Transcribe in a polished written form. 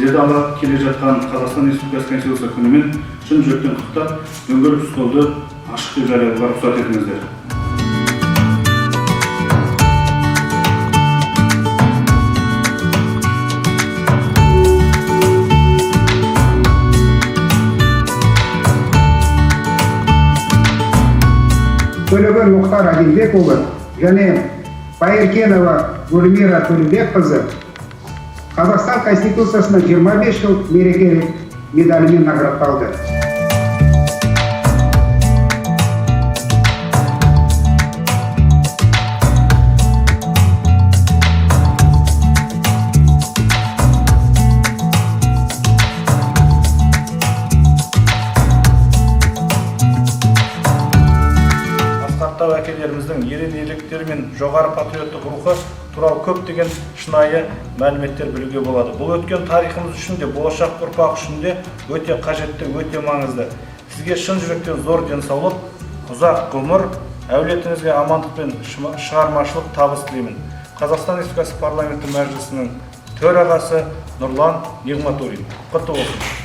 сіздерді алға келе жатқан Қазақстан Республикасы Конституция күнімен шын жүректен құттықтап, дөңгелек столды ашық деп жариялауға рұқсат етіңіздер. Төлеген Мұхтар Әділбекұлы және Байыркенова Гүлмира Төлебекқызы Қазақстан Конституциясына 25 жыл мерекелік медалімен наградталды. Асқақтау әкелеріміздің ерен ерліктері мен жоғары патриоттық рухы туралы көптеген шынайы мәліметтер білуге болады. Бұл өткен тарихымыз үшін де, болашақ ұрпақ үшін де өте қажетті, өте маңызды. Сізге шын жүректен зор денсаулық, ұзақ ғұмыр, әулетіңізге амандық пен шығармашылық табыс тілеймін. Қазақстан Республикасы Парламенті Мәжілісінің төрағасы Нұрлан Нығматулин. Құтты болсын.